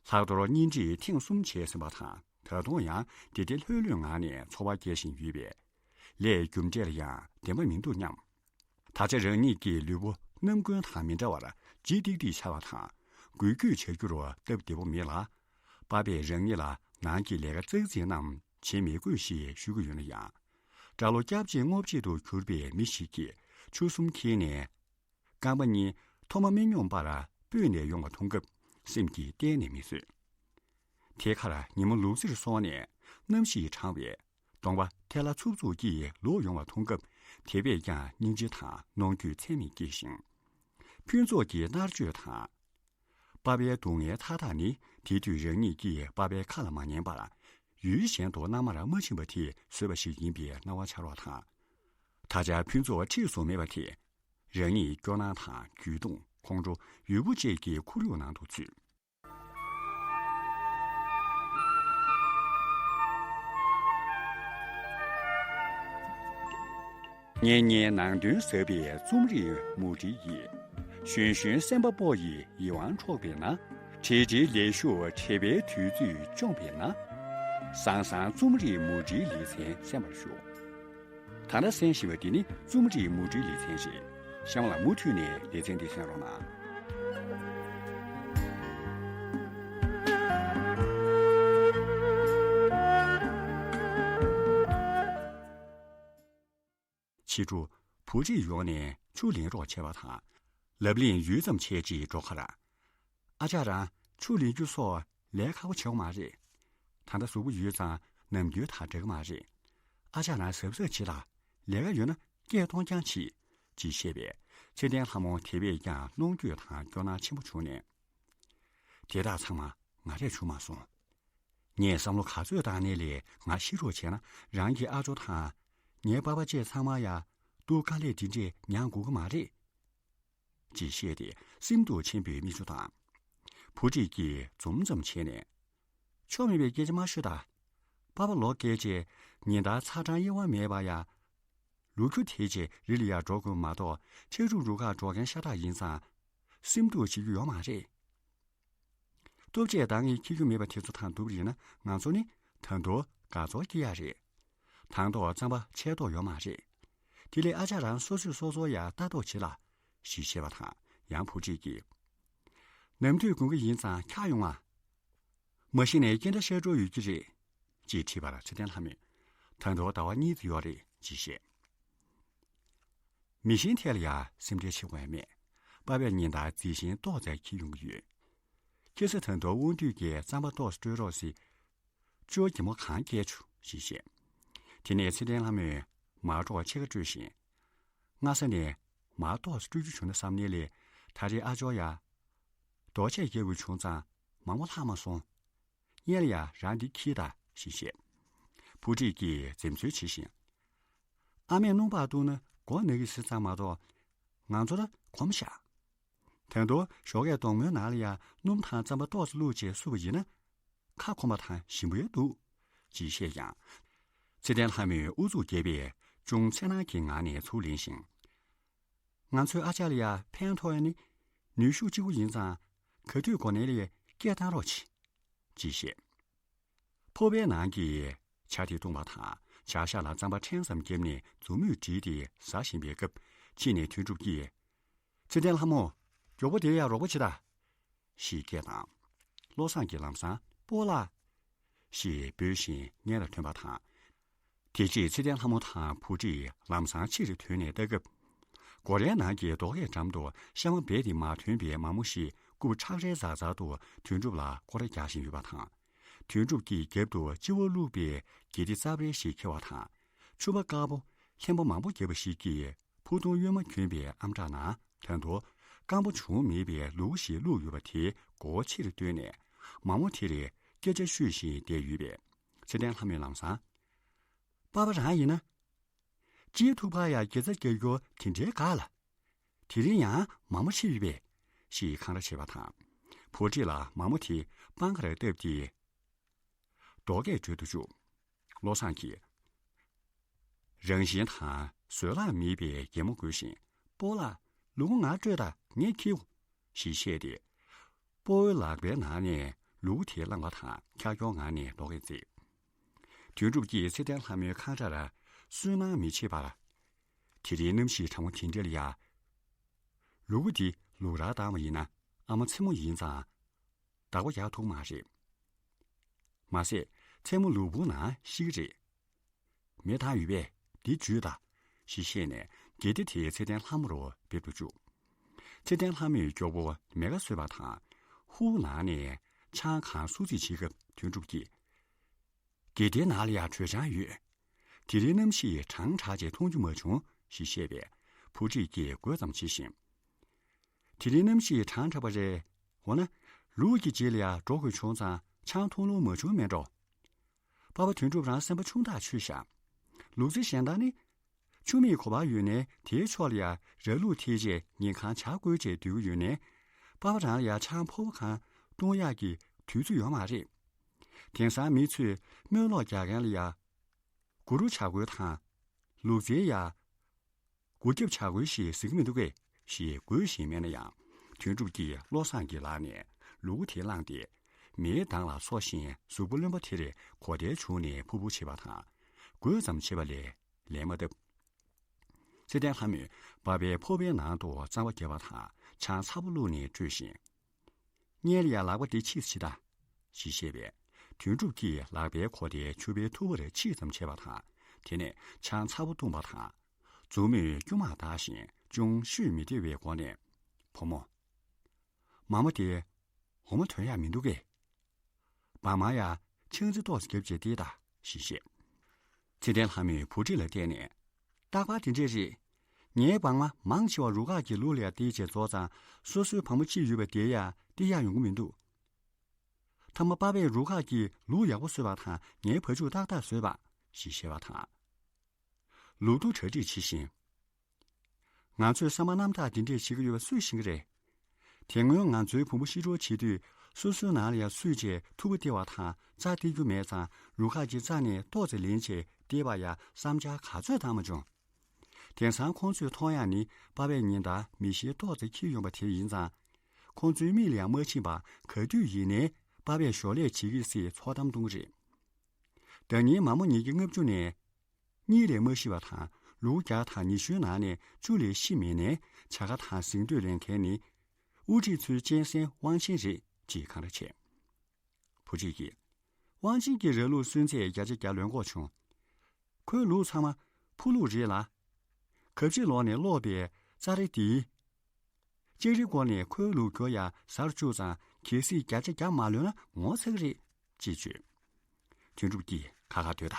ལྷག་རྡོར་གཉེན་སྒྲིག་ཐེངས་གསུམ་བྱས་ཟིན་པ་དང་། ད་དུང་ཡང་བདེ་བདེ་ལྷོད་ལྷོད་ངང་ནས་འཚོ་བ་སྐྱེལ་བཞིན་ཡོད་པས། ལས་རྒྱུ་འབྲས་ལ་ཡང་བདེན་པ་མི་འདུག་སྙམ། ད་ཆ་རང་ཉིད་ཀྱི་ལུས་པོ་ནམ་རྒྱུན་དང་མི་འདྲ་བར་ལྗིད་ཏིག་ཏིག་ཆགས་པ་དང་། འགུལ་སྐྱོད་བྱ་རྒྱུར་སྟབས་བདེ་པོ་མེད་ལ། པ་ཕས་རང་ཉིད་ལ་ནང་གི་ལས་ཀ་ཙག་ཙིག་རྣམས་བྱེད་མི་དགོས་ཞེས་ཞུ་གི་ཡོད་ན་ཡང་། སྐྲ་ལོ་སྐྱ་ཕྱེད་སྔོ་ཕྱེད་དུ་གྱུར་པའི་མི་ཞིག་གིས་ཆུ་གསུམ་འཁྱེར་ནས། རྐང་པ་གཉིས་ཐོག་མ་མི་སྙོམས་པར་སྤོས་ནས་ཡོང་བ་མཐོང་སྐབས་སེམས་ཀྱིས་གཏན་ནས་མི་བཟོད། དེ་ཁར་ཉིན་མོ་ལུག་རྫིར་སོང་ནས་གནམ་གཤིས་གྲང་བས་གདོང་པ་ཐལ་ལ་འཚུབ་འཚུབ་ཀྱིས་ལོག་ཡོང་བ་མཐོང་སྐབས། དེ་བས་ཀྱང་སྙིང་རྗེ་དང་གནོང་འགྱོད་ཚད་མེད་སྐྱེས་ཤིང་། ཕུན་ཚོགས་ཀྱི་མནར་གཅོད་དང་། པ་ཕའི་སྡུག་བསྔལ་མཐའ་དག་ནི་དེ་དུས་རང་ཉིད་ཀྱིས་པ་ཕའི་ཁ་ལ་མ་ཉན་པར། ཡུལ་གཞན་དུ་མནའ་མར་མ་ཕྱིན་པ་དེས་བཟོས་པ་ཞིག་ཡིན་པའི་སྣང་བ་འཆར་བ་དང་། ད་ཆ་ཕུན་ཚོགས་འཁྲིས་སུ་མེད་པ་དེས། རང་ཉིད་སྐྱོ་སྣང་དང་འགྱོད་གདུང་ཁོང་ཁྲོ་ཡུས་པོ་བཅས་ཀྱི་ཁོར་ཡུག་ནང་དུ་ཚུད། སྙན་སྙན་ནང་དོན་ཟབ་པའི་རྩོམ་རིག་མུ་འབྲེལ་ཡིས། གཞོན་གཞོན་སེམས་པ་པོ་ཡི་ཡིད་དབང་འཕྲོག་པས་ན། བྲེལ་བྲེལ་ལས་ཞུགས་བྲེལ་བའི་དུས་ཚོད་བཅོམ་པས་ན། བཟང་བཟང་རྩོམ་རིག་མུ་འབྲེལ་ལེ་ཚན་གསན་པར་ཞུ། ད་ལྟ་གསན་བཞིན་པ་འདི་ནི་རྩོམ་རིག་མུ་འབྲེལ་ལེ་ཚན་རེད། གཤམ་ལ་མུ་མཐུད་ནས་ལེ་ཚན་འདི་གསན་རོགས་གནང་། ཕྱི་དྲོ་བུ་ཁྲིད་ཡོང་ནས་ཆུ་ལེན་རོགས་བྱས་པ་དང་། ལབ་གླེང་ཡུད་ཙམ་བྱས་རྗེས་འགྲོ་ཁར། ཨ་ཅག་རང་ཆུ་ལེན་རྒྱུ་སོགས་ལས་ཁག་པོ་བྱེད་དགོས་མ་རེད། ད་ལྟ་གཟུགས་པོ་ཡོད་ཙང་ནམ་རྒྱུན་དང་འདྲ་གི་མ་རེད། ཨ་ཅག་རང་གཟབ་གཟབ་བྱེད་ལ། ལས་ཀ་ཡོད་ན་སྐད་གཏོང་རྐྱང་བྱེད། ཅེས་བཤད་པས་ཚེ་བརྟན་ལྷ་མོ་དེ་བས་ཀྱང་གནོང་འགྱོད་དང་སྐྱོ་སྣང་ཆེན་པོ་བྱུང་ནས། དེ་དག་ཚང་མ་ང་རས་བྱུང་མ་སོང་། ངས་བསམ་བློ་ག་ཚོད་བཏང་ནའི་ལས་ང་ཤི་རོགས་བྱས་ན་རང་གི་ཨ་ཇོ་དང་། ངའི་པ་ཕ་བཅས་ཚང་མ་ཡ། སྡུག་དཀའ་ལས་འདི་འདྲས་མྱངས་དགོས་ཀྱི་མ་རེད། ཅེས་བཤད་དེ་སེམས་སྡུག་ཆེན་པོས་མིག་ཆུ་བཏང་། བུ་ཁྲིད་ཀྱིས་འཛུམ་ཙམ་བྱས་ནས། ཆོ་མེད་པའི་སྐད་ཆ་མ་ཤོད་ད། པ་ཕ་ལོ་བརྒྱད་བྱས་ཉིན་ལྟར་ཚ་གྲང་དབྱེ་བ་མེད་པར་ཡ། ལུག་ཁྱུ་དེད་བྱས་རི་ལ་ཡར་འགྲོ་དགོས་མ་གཏོགས་ཁྲལ་སྒྲུབ་རུ་ཁག་འགྲོ་མཁན་ཤ་སྟག་ཡིན་ཙང་། སེམས་སྡུག་བྱེད་རྒྱུ་ཡོད་མ་རེད། ལྟོ་ཆས་འདང་ངེས་འཁྱེར་རྒྱུ་མེད་པ་དེ་ཚོ་དང་བསྡུར་བ་ཡིན་ན་ང་ཚོ་ནི་ད་དུང་དགའ་ཚོར་སྐྱེ་ཡག་རེད། དང་ཐོག་རྩམ་པ་ཆད་མདོག་ཡོད་མ་རེད། དེ་ལས་ཨ་ཅག་རང་སོ་སོས་སོ་སོ་ཡ་ལྟ་རྟོག་བྱེད་ལ། ཞེས་བཤད་པ་དང་ཡང་བུ་ཁྲིད་ཀྱིས། ནམ་དུས་དགུན་ཁ་ཡིན་ཙང་འཁྱག་ཡོང་ང་། མ་གཞི་ནས་སྐྱེ་འདྲ་ཤར་འགྲོ་ཡོད་ཀྱི་རེད། ཅེས་དྲིས་པར་ཚེ་བརྟན་ལྷ་མོས། ད་དུང་ཟླ་བ་གཉིས་ཙམ་ཡོད་རེད་ཅེས་བཤད། མི་གཞན་ཐད་ལ་ཡང་སེམས་ཁྲལ་བྱེད་དགོས་མེད། པ་ཕས་ཉིན་ལྟར་རྩི་ཤིང་ཏོག་ཙམ་འཁྱེར་ཡོང་གི་ཡོད། ཁྱེད་ཚོས་ད་དུང་དབང་འདུས་ཀྱི་རྩམ་པ་ཏོག་ཙམ་སྤྲོད་རོགས་ཟེར། ཅོ་གི་མོ་གང་སྐྱེལ་ཆུ་ཞེས་བཤད། དེ་ནས་ཚེ་བརྟན་ལྷ་མོས་མར་ཏོག་ཕྱེད་ཀ་སྤྲོད་བཞིན། སྔ་ས་ནས་མར་ཏོག་ཙམ་སྤྲོད་རྒྱུ་བྱུང་ན་བསམ་ནའི་ལས་ད་རེས་ཨ་ཅོ་ཡ། རྡོ་ཆས་རྒྱག་དགོས་བྱུང་ཙང་མང་པོ་ལྷག་མ་སོང་། སྔོན་ལ་ཡ་རང་འདི་འཁྱེར་ད་ཞེས་བཤད། བུ་ཁྲིད་ཀྱིས་འཛེམ་ཟོན་བྱེད་བཞིན། ཨ་མས་སྣུམ་བག་བཏུང་ན་མགོ་ན་གི་ཟེར་ཙང་མ་གཏོགས། ང་ཚོ་ད་གོམས་ཤག་ད་དུང་ཞོགས་ཀས་དོག་མོའི་ནང་ལ་ཡ་སྣུམ་དང་རྩམ་པ་ཏོག་ཙམ་བླུགས་བྱས་བསུབས་པ་ཡིན་ན། ཁ་སྐོམ་པ་དང་ཞིམ་པོ་ཡོད་འདུག་ཅེས་བཤད་ཀྱང་། ཚེ་བརྟན་ལྷ་མོས་ཨུ་ཚུགས་བརྒྱབ་པས་ཅུང་འཚེར་སྣང་གི་ངང་ནས་ཚུར་ལེན་ཞིང་། ང་ཚོའི་ཨ་ཅག་ལ་ཡ་ཕན་ཐོགས་ཡ་ནི་ནུས་ཤུགས་གཅིག་པུ་ཡིན་ཙང་། ག་དུས་དགོས་ནའི་ལས་སྐད་བཏང་རོགས་གྱིས། ཅེས་བཤད། ཕོར་པའི་ནང་གི་ཇ་དེ་བཏུང་བ་དང་ཇ་ཤ་ལ་རྩམ་པ་ཕྲན་ཙམ་བརྒྱབ་ནས་མཛུབ་མོས་བསྒྲིལ་ཏེ་ཟ་བཞིན་པའི་སྐབས་ཕྱི་ནས་དོན་གྲུབ་ཀྱིས། ཚེ་བརྟན་ལྷ་མོ། མགྱོགས་པོ་དེ་ཡར་རོགས་པ་བྱེད་ད། ཞེས་སྐད་བཏང་། བློ་བཟང་གིས་ལམ་སང་སྤོ་ལགས། ཞེས་འབོད་བཞིན་སྔོན་ལ་ཐོན་པ་དང་། དེ་རྗེས་ཚེ་བརྟན་ལྷ་མོ་དང་བུ་ཁྲིད་ལམ་སང་ཕྱིར་ཐོན་ནས་ལྟ་སྐབས། སྒོ་རའི་ནང་གི་རྡོ་སྐས་འགྲམ་དུ་ཤ་མ་རྦད་དེ་མར་ཐོན་པའི་མ་མོ་ཞིག་རྐུབ་ཁྲག་རལ་ཛག་ཛག་ཏུ་དོན་གྲུབ་ལ་སྐོར་ར་རྒྱག་བཞིན་ཡོད་པ་དང་། དོན་གྲུབ་ཀྱི་རྒྱབ་ཏུ་ལྕི་བ་བླུགས་པའི་གྱི་ཏི་ཙབ་རལ་ཞིག་འཁྱེར་བ་དང་། ཕྱུ་པ་དཀར་པོ་ལྷན་པ་མང་པོ་བརྒྱབ་པ་ཞིག་གིས་ ཕུ་ཐུང་གཡོན་མ་གྱོན་པའི་ཨམ་ཕྲག་ནང་ད་དུང་སྐམ་པོ་བྱུང་མེད་པའི་ལུ་གུ་ཞིག་བླུགས་ཡོད་པ་དེའི་མགོ་བོ་ཕྱིར་བཏོན་ནས། མ་མོ་དེར་སྐད་ཆ་ཤོད་བཞིན་བསྡད་ཡོད་པས། ཚེ་བརྟན་ལྷ་མོས་ལམ་སང་། པ་ཕ་རང་ཡིན་ན། སྤྱིའི་ཐུག་པ་ཡ་དགེ་རྩ་རྒྱག་རྒྱུ་དེ་འདྲའི་དགའ་ལ། དེ་རིང་ཡང་མ་མོ་ཤི་ཡོད་པས། ཞེས་འཁང་ར་བྱེད་པ་དང་། བུ་ཁྲིད་ལ་མ་མོ་དེ་པང་ཁར་བཏབ་སྟེ། རྡོ་སྐད་བརྗོད་དུ་བཅུག་བློ་བཟང་གིས། རང་བཞིན་དང་བཟོད་གླགས་མེད་པའི་གད་མོ་དགོད་བཞིན། སྤོ་ལགས། ལུ་གུ་ང་སྤྲོད་དང་ངས་འཁྱེར། ཞེས་བཤད་དེ། སྤོ་བོའི་ལག་པའི་ནང་ནས་ལུ་གུ་དེ་བླངས་པ་དང་འཁྱག་ཀྱོག་ངང་ནས་རྡོ་སྐད་བརྫིས། དོན་གྲུབ་ཀྱིས་ཚེ་བརྟན་ལྷ་མོའི་འཁང་རར་སུན་སྣང་མི་བྱེད་པར། དེ་རིང་གནམ་གཤིས་གྲང་མོ་དེ་འདྲ་ལ་ཡ། ལུ་གུ་འདི་ལུག་རར་བཏང་བ་ཡིན་ན་ཨ་མ་མཚན་མོ་ཡིན་ཙང་། བདག་པོ་རྒྱག་ཐུབ་མ་རེད། མ་ཟད་མཚན་མོ་ལུས་པོ་ནང་ཤི་གི་རེད། མེ་བཏང་ཡོད་པས་འདི་འཇུས་དང་། ཞེས་བཤད་ནས་དགེ་སྡེ་དེའི་ཚེ་བརྟན་ལྷ་མོ་རུ་འབེབས་དུ་བཅུག་ཚེ་བརྟན་ལྷ་མོས་མགྱོགས་པོ་མེ་ཁ་གསོས་པ་དང་། ཧུའུ་ནང་ནས་ཆང་གང་སུ་རྩིས་བྱེད་སྐབས་དོན་གྲུབ་ཀྱིས། དགེ་སྡེའི་ནང་ལ་ཡང་དྲོད་ཆང་ཡོད། དེ་རིང་གནམ་གཤིས་གྲང་དྲགས་ཅེས་འཐུང་རྒྱུ་མ་བྱུང་ཞེས་བཤད་པས། བུ་ཁྲིད་ཀྱིས་དགོད་ཙམ་བྱེད་བཞིན། དེ་རིང་གནམ་གཤིས་གྲང་དྲགས་པ་རེད། འོ་ན། ལུག་གི་རྗེས་ལ་ཡང་འགྲོ་དགོས་བྱུང་ཙང་ཆང་འཐུང་ལོང་མ་བྱུང་མེད་འགྲོ། པ་ཕ་དོན་གྲུབ་རང་སེམས་པ་ཆུང་ཐག་ཆོད་ཤག་ལུག་རྫི་གཞན་དག་ནི། ཆུ་མིག་གོ་བ་ཡོད་ནའི་དེའི་ཕྱོགས་ལ་ཡང་ར་ལུག་ཐེ་ཅེས་ཉིན་གང་ཇ་བསྐོལ་བྱས་སྡོད་ཀྱི་ཡོད་ནའི། པ་ཕ་རང་ལ་ཡང་ཆང་ཕོར་པ་གང་བཏུང་ཡག་གི་དུས་ཚོད་ཡོད་མ་རེད། དེང་སང་མི་ཚོས་སྨོས་ལོག་རྒྱག་མཁན་ལ་ཡ། གུ་རུ་བྱ་རྒོད་དང་། ལུག་རྫིའི་ཡ། གུར་རྒྱབ་བྱ་རྒོད་ཞེས་ཟེར་གྱི་མི་འདུག་གས་ཞེས་དགོད་བཞིན་སྨྲས་ན་ཡང་། དོན་གྲུབ་ཀྱིས་བློ་བཟང་གྱི་ལག་ནས་ལུ་གུ་དེ་བླངས་ཏེ། མེའི་མདངས་ལ་འཚོ་བཞིན་གཟུགས་པོ་རློན་པ་དེར་གོ་ཐལ་བྱུང་ནས་ཕུར་ཕུར་བྱེད་པ་དང་། དགོད་ཙམ་བྱེད་པ་ལས་ལན་མ་བཏབ། ཚེ་བརྟན་ལྷ་མོས་པ་ཕའི་ཕོར་པའི་ནང་དུ་རྩམ་པ་བརྒྱབ་པ་དང་ཆང་ཚ་པོ་བླུགས་ནས་སྤྲོད་བཞིན། སྔོན་ལ་ཡ་ལག་པ་འདི་ཕྱིས་ཕྱིས་ད། ཞེས་བཤད་པས། དོན་གྲུབ་ཀྱིས་ལག་པའི་གོ་ཐལ་ཕྱུ་པའི་ཐུ་བར་ཕྱིས་ཙམ་བྱས་པ་དང་། དེ་ནས་ཆང་ཚ་པོ་བཏུངས་པ་དང་། མཛུབ་མོས་སྐྱོ་མ་ལྡག་བཞིན་ཅུང་ཤོད་མི་བདེ་བའི་སྒོ་ནས། བུ་མོ། མ་མོ་དེ། འོ་མ་ཐོན་ཡག་མི་འདུག་གས། བག་མ་ཡ། ཆང་རྩི་ཏོག་ཙམ་བརྒྱབ་བྱས་བལྟས་ད། ཞེས་བཤད། ཚེ་བརྟན་ལྷ་མོས་བུ་ཁྲིད་ལ་བལྟས་ནས། རྟག་པར་དེ་འདྲས་རེད། ངའི་བག་མ་མང་ཆེ་བ་རུ་ཁག་གི་ལུག་ལ་ཡ་སྟེར་བྱས་རྫོགས་ཙང་སོ་སོའི་བག་མ་གཅིག་ཡོད་པ་དེ་ཡ་སྟེར་ཡག་ཡོང་གི་མི་འདུག་མཐའ་མ་པ་ཕས་རུ་ཁག་གི་ལུག་ཡག་པོ་གསོས་པ་དང་ངའི་བ་ཕྱུགས་ཏག་ཏག་བཟོས་པ། ཞེས་བཤད་པ་དང་། ལུག་ཐུག་གྲ་སྒྲིག་བྱེད་བཞིན། ང་ཚོས་བསམ་པ་རྣམ་དག་འདི་འདྲས་བྱེད་ཀྱི་ཡོད་པ་སུས་ཤེས་ཀྱི་རེད། དེ་སྔོན་ང་ཚོའི་བུ་མོ་ཤི་འགྲོ་བྱེད་དུས་སོ་སོའི་ནང་ལ་ཡ་སུས་བྱས་ཐུ་བ་སྟེར་བ་དང་རྩྭ་སྟེར་རྒྱུ་མེད་ཙང་རུ་ཁག་གི་རྩྭ་ནས་ཏོག་ཙེ་ལེན་བྱས་སྟེར་བ་ཡ་བསམ་འཆར་ག་ཚོད་བཏང་མ་བྱུང་། དེང་སང་ཁོང་ཚོས་མཐོང་ཡག་ནི་པ་ཕས་ཉིན་ལྟར་མི་ཤེལ་ཏོག་ཙེ་འཁྱེར་ཡོང་པ་དེ་ཡིན་ཙང་། ཁོང་ཚོའི་མིག་ལ་ཡང་མ་ཕྱིན་པར་ག་དུས་ཡིན་ནའི་པ་ཕས་ཞོར་ལས་བྱེད་ཀྱི་སྲིད་ཚོགས་གཏམ་གཏོང་གི་རེད། ཟླ་ཉིན་མ་མོ་ཉིས་བརྒྱ་ལྔ་བཅུ་ནས་གཉིས་ལས་མ་ཤི་བ་དང་ལུག་བརྒྱ་དང་ཉི་ཤུའི་ནང་ནས་བཅུ་ལས་ཤི་མེད་ནའི་བྱ་དགའ་དང་གཟེངས་བསྟོད་ལེན་མཁན་ནི་དབུ་ཁྲིད་ཚོའི་གཅན་གཟན་དབང་ཆེན་རེད་ཅེས་འཁང་ར་བྱས། བུ་ཁྲིད་ཀྱིས། དབང་ཆེན་གྱི་ར་ལུག་སོན་ཚད་བརྒྱ་ཆ་བརྒྱ་ལོན་གོ་བྱུང་། ཁོའི་ལུག་ཚང་མ་ཕུ་ལུག་རེད་ལ། གབ་ཕྱི་ལོག་ནས་སློག་པའི་རྩྭ་ར་དེའི། ལྕགས་རིའི་སྐོར་ནས་ཁོའི་ལུག་རྒྱུ་ཡ་ཟར་བཅུག་ཙང་གལ་སྲིད་བརྒྱ་ཆ་བརྒྱ་མ་ལོན་ན་ངོ་ཚ་གི་རེད་ཅེས་བརྗོད། དོན་གྲུབ་ཀྱིས་ཁ་ཁ་སྡོད་ད།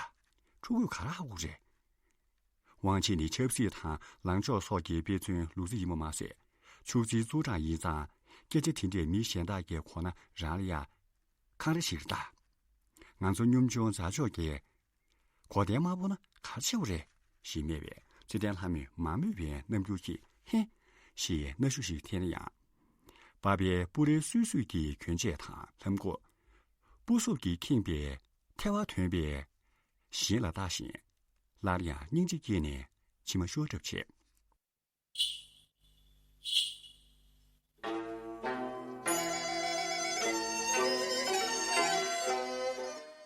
ཕྲུ་གུས་ག་རེ་ཧ་གོ་གི་རེད། དབང་ཆེན་ནི་ཆབ་སྲིད་དང་ལངས་ཕྱོགས་སོགས་ཀྱི་དཔེ་མཚོན་ལུག་རྫི་ཡིན་པ་མ་ཟད། ཕྱུགས་རྫིའི་ཙུའུ་ཀྲང་ཡིན་ཙང་སྐད་ཆ་དེ་འདྲས་མི་གཞན་དག་གིས་གོ་ན་རང་ལ་ཡ། འཁང་ར་ཞིག་རེད་ད། ང་ཚོ་གཉོམ་ཆུང་མཛའ་ཕྱོགས་ཀྱི། གོ་བརྡའི་དམར་པོ་ན་ག་རེ་བྱེད་པ་རེད། ཞེས་སྨྲས་པས་ཚེ་བརྟན་ལྷ་མོས་མ་མོས་པའི་རྣམ་འགྱུར་གྱིས་ཧེ། ཞེས་སྣ་ཤུ་ཞིག་འཐེན་ན་ཡང་། པ་ཕའི་སྤུ་རལ་སུད་སུད་ཀྱི་གྱོན་ཆས་དང་ལྷམ་གོག་སྤུ་སོབ་ཀྱིས་ཁེངས་པའི་ཐལ་བ་ཐོན་པའི་བཞིན་ལ་ལྟ་བཞིན། སླར་ཡང་སྙིང་རྗེ་སྐྱེས་ནས་མཆི་མ་ཤོར་གྲབས་བྱས།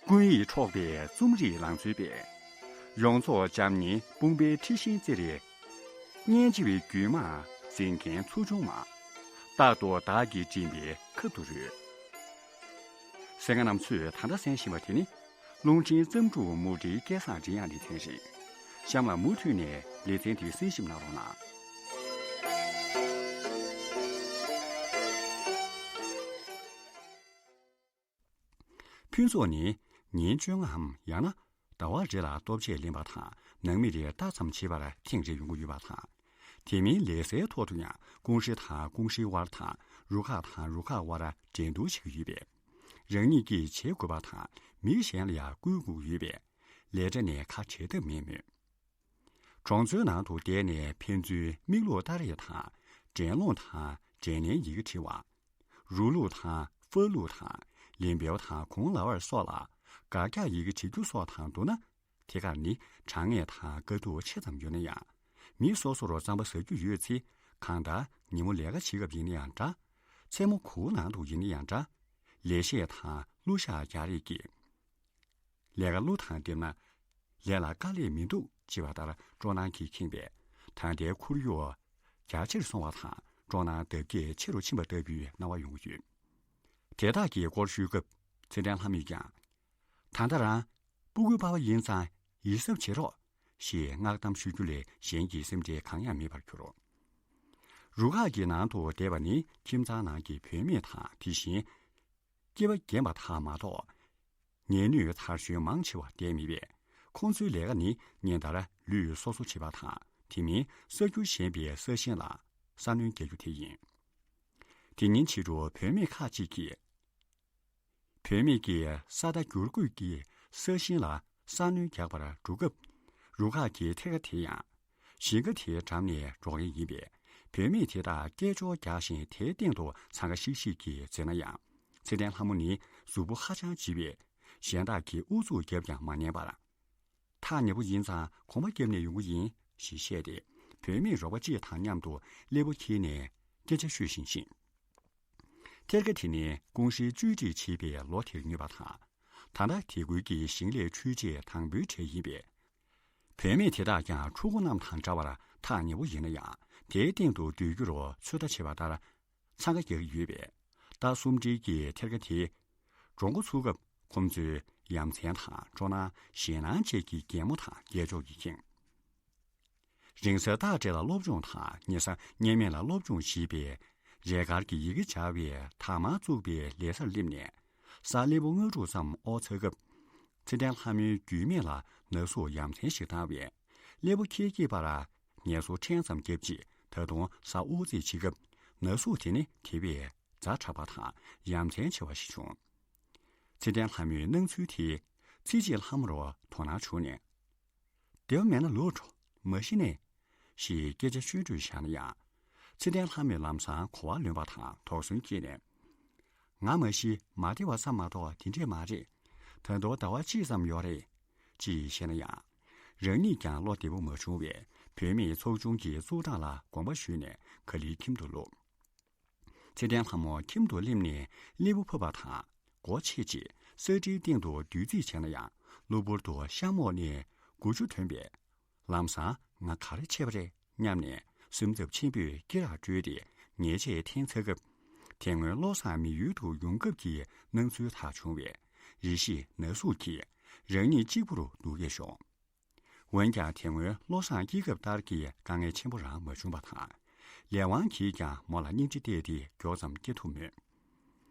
ཀུན་ཡིད་འཕྲོག་པའི་རྩོམ་རིག་ལང་ཚོའི་དཔལ། ཡོངས་རྫོགས་འཇམ་མཉེན་དཔུང་པའི་འཁྲི་ཤིང་རྩེར། སྙན་འཇེབས་རྒྱུད་མང་འཛིན་མཁན་ཚོགས་ཆུང་མ། རྟག་ཏུ་བདག་གིས་མགྲིན་པའི་ཁབ་ཏུ་རོལ། གསན་མཁན་རྣམ་ཚོས་ད་ལྟ་གསན་བཞིན་པ་དེ་ནི། རླུང་འཕྲིན་བརྩམས་སྒྲུང་མུ་འབྲེལ་སྐལ་བཟང་མགྲིན་དབྱངས་ལེ་ཚན་རེད། གཤམ་ལ་མུ་མཐུད་ནས་ལེ་ཚན་དེ་གསན་ཞིབ་གནང་རོགས་གནང་། ཕུན་ཚོགས་ནི་ཉིན་བཅོ་ལྔའམ་ཡང་ན་ཟླ་བ་རེ་ལ་ལྟོ་ཆས་ལེན་པ་དང་ནང་མི་རེ་ལྟ་ཙམ་བྱེད་པར་ཐེངས་རེ་ཡོང་གི་ཡོད་པ་དང་ དེ་མིན་ལས་སའི་ཐོག་ཏུ་ཡང་ཀུང་ཧྲེ་དང་ཀུང་ཧྲེ་དབར་དང་རུ་ཁག་དང་རུ་ཁག་དབར་འགྲན་བསྡུར་བྱེད་ཀྱི་ཡོད་པས། རང་ཉིད་ཀྱིས་བྱེད་དགོས་པ་དང་མི་གཞན་ལ་ཡང་བསྐུལ་དགོས་ཀྱི་ཡོད་པས། ལས་གྲྭ་ནས་ཁ་བྲལ་ཐབས་མེད་མོད། གྲོང་ཚོའི་ནང་དུ་བསྡད་ནས་ཕན་ཚུན་མིག་ལོག་ལྟ་རེས་དང་། འགྲན་སློང་དང་འགྲན་ལན་ཡི་གེ་འབྲི་བ། རུ་ལུགས་དང་ཧྥ་ལུགས་དང་ལིན་པེའོ་དང་གུང་ལའོ་ཨར་སོགས་ལ་དགག་རྒྱག་ཡི་གེ་བྲི་རྒྱུ་སོགས་དང་བསྡུར་ན། དེ་གར་ནི་དྲང་ངེས་དང་དཀའ་སྡུག་ཆེ་ཙམ་ཡོད་ན་ཡང་། མི་སོ་སོར་རྩམ་པ་ཟ་རྒྱུ་ཡོད་ཚེ། གང་ལྟར་ཉིན་མོ་ལས་ཀ་བྱེད་སྐབས་ཡིན་ན་ཡང་འདྲ། མཚན་མོ་གུར་ནང་དུ་ཡིན་ན་ཡང་འདྲ། ལས་བཤད་དང་གླུ་ཤགས་རྒྱག་རེས་ཀྱིས། ལས་ཀ་གླུ་དང་བསྡེབས་ན་ལས་ལ་དཀའ་ལས་མི་འདུག་ཅེས་པ་ལྟར་སྤྲོ་སྣང་གིས་ཁེངས་པས། ད་ལྟའི་ཁོར་ཡུག་རྒྱ་ཆེར་སོང་བ་དང་སྤྲོ་སྣང་ལྡབ་བརྒྱས་ཆེ་རུ་ཕྱིན་པ་ལྟ་བུའི་སྣང་བ་ཡོང་གི་ཡོད། དེ་དག་གི་སྐོར་ཞུས་སྐབས་ཚེ་བརྟན་ལྷ་མོས་ཀྱང་། ད་ལྟ་རང་སྤུ་གུའི་པ་ཕ་ཡིན་ཙང་ཡིད་གཟབ་བྱེད་རོགས་ཞེས་བསྔགས་གཏམ་ཞུ་རྒྱུ་ལས་གཞན་གྱི་སེམས་ཁྲལ་གང་ཡང་མེད་པར་གྱུར། རུ་ཁག་གི་ནང་དུ་བསྡད་པ་ནི་ཁྱིམ་ཚང་ནང་གི་བུད་མེད་དང་དེ་བཞིན། སྐྱེས་པ་རྒན་པ་དག་མ་གཏོགས། ངལ་ནུས་དར་ཞོན་མང་ཆེ་བ་བསྡད་མེད་པས། ཁོང་ཚོའི་ལས་ཀ་ནི་ཉིན་ལྟར་ལུད་གསོག་གསོག་བྱེད་པ་དང་། དེ་མིན་གསར་འགྱུར་བཞེངས་པའི་ས་ཞིང་ལ་ས་སྣོན་རྒྱག་རྒྱུ་དེ་ཡིན། དེ་ཉིན་ཕྱི་དྲོ་བུད་མེད་ཁག་ཅིག་གིས། བུད་མེད་ཀྱིས་ས་མཐའ་བསྒྱུར་བཀོད་ཀྱི་ས་ཞིང་ལ་ས་སྣོན་རྒྱག་པར་འགྲོ་སྐབས། རུ་ཁག་གི་ཐེར་ཀ་དེ་ཡང་། ཞིང་ཁ་དེའི་འགྲམ་ནས་འགྲོ་མཁན་ཡིན་པས། བུད་མེད་དེ་དག་སྐད་ཅོར་རྒྱག་བཞིན་དེའི་སྟེང་དུ་འཚང་ཁ་ཤིག་ཤིག་གིས་འཛེགས་ན་ཡང་། ཚེ་བརྟན་ལྷ་མོ་ནི་གཟུགས་པོ་ཧ་ཅང་ལྗིད་པས། གཞན་དག་གིས་ཨུ་ཚུགས་བརྒྱབ་ཀྱང་མ་ཉན་པར། ཐག་ཉེ་པོ་ཡིན་ཙང་གོམ་པ་བརྒྱབ་ནས་ཡོང་གི་ཡིན་ཞེས་བཤད་དེ། བུད་མེད་རོགས་པ་གཅིག་དང་མཉམ་དུ་སླེ་པོ་འཁྱེར་ནས་སྐད་ཆ་ཤོད་བཞིན་ཕྱིན། ཐེར་ཀ་དེ་ནི་ཀུང་ཧྲེ་བཅོས་སྒྲིག་བྱས་པའི་ལོ་དེར་ཉོས་པ་དང་། ད་ལྟ་དེ་ཁུལ་གྱི་ཞིང་ལས་འཕྲུལ་ཆས་དང་པོའི་གྲས་ཡིན་པས། བུད་མེད་དེ་དག་ཀྱང་ཕྲུ་གུ་རྣམས་དང་འདྲ་བར་ཐག་ཉེ་པོ་ཡིན་ན་ཡང་དེའི་སྟེང་དུ་སྡོད་རྒྱུར་ཚོད་ལྟ་བྱེད་པ་ལྟར་འཚང་ཁ་རྒྱག་གི་ཡོད་པས། རྟ་སུམ་སྒྲིལ་གྱི་ཐེར་ཀ་དེ་འགྲོ་འགོ་ཚུགས་སྐབས་ཁོང་ཚོའི་ཡ་མཚན་དང་སྤྲོ་སྣང་ཞེད་སྣང་བཅས་ཀྱི་གད་མོ་དང་སྐད་ཅོར་གྱིས་ཁེངས། རིང་ས་ཐག་བྲལ་ལ་སློབ་སྦྱོང་དང་ཉེ་ས་མཉམ་མེད་ལ་སློབ་སྦྱོང་ཞེས་པའི་རས་དཀར་གྱི་ཡི་གེ་སྦྱར་བའི་དར་དམར་བཙུགས་པའི་ལས་སར་སླེབས་ནས་གཟའ་སླེ་པོ་ལྔ་དྲུག་ཙམ་འོག་ཚར་སྐབས། ཚེ་བརྟན་ལྷ་མོའི་རྒྱུས་མེད་ལ་ན་ཟུག་ཡ་མཚན་ཞིག་བཏང་བས། སླེ་པོ་འཁྱེར་སྐྱེས་པར་ངལ་གསོ་ཕྲན་ཙམ་བརྒྱབ་རྗེས་ད་དུང་གཟའ་འོག་རྩིས་བྱེད་སྐབས་ན་ཟུག་དེ་ནི་དེ་བས་ཛ་དྲག་པ་དང་ཡ་མཚན་ཆེ་བ་ཞིག་བྱུང་། ཚེ་བརྟན་ལྷ་མོའི་སྣང་ཚུལ་དེས་ཚེ་གཅིག་ལྷ་མོ་རུ་དོ་སྣང་བྱུང་ནས། བདེ་བ་མེད་ན་ལོག་འགྲོ། མ་གཞི་ནས། ཞེས་སྐད་ཆ་ཤོད་འདོད་བཞག་ན་ཡང་། ཚེ་བརྟན་ལྷ་མོས་ལམ་སང་གོ་བ་ལོན་པ་དང་དོགས་ཟོན་སྐྱེས་ནས། ང་མ་གཞི་མ་བདེ་བ་ཙམ་མ་གཏོགས་དེ་འདྲས་མ་རེད། ད་དུང་ཟླ་བ་གཅིག་ཙམ་ཡོད་རེད། ཅེས་བཤད་ན་ཡང་། རང་ཉིད་ཀྱང་བློ་བདེ་པོ་མ་བྱུང་བས་བུད་མེད་ཚོགས་ཆུང་གི་ཙུའུ་ཀྲང་ལ་དགོངས་པ་ཞུས་ནས་ག་ལེར་ཁྱིམ་དུ་ལོག་ཚེ་བརྟན་ལྷ་མོ་ཁྱིམ་དུ་སླེབས་ནས་སླེ་པོ་ཕབ་པ་དང་སྒོ་ཕྱེ་རྗེས་ས་ཁྲིའི་སྟེང་དུ་སྡོད་རྩིས་བྱས་ན་ཡང་གློ་བུར་དུ་གཤམ་འོག་ནས་མགོ་ཆུ་ཐོན་པས། ལམ་སང་ང་ག་རེ་བྱས་པ་རེད་སྙམ་ནས་སེམས་འཚབ་ཆེན་པོས་སྐེ་རགས་བཀྲོལ་ཏེ་ཉལ་ཆས་འཐེན་ཚར་སྐབས། དེ་སྔོན་བློ་བཟང་མི་ཡུལ་དུ་ཡོང་སྐབས་ཀྱི་སྣང་ཚུལ་དག་བྱུང་བས་རེ་ཞིག་ན་ཟུག་གིས་རང་ཉིད་གཅིག་པུར་སྡུག་སྐད་ཤོར། འོན་ཀྱང་དེ་སྔོན་བློ་བཟང་སྐྱེས་སྐབས་ལྟར་གྱི་དཀའ་ངལ་ཆེན་པོ་རང་མ་བྱུང་བ་དང་། ལས་དབང་གིས་ཀྱང་མོ་ལ་སྙིང་རྗེ་བལྟས་ཏེ་མགྱོགས་ཙམ་སྐྱེ་ཐུབ་མོད།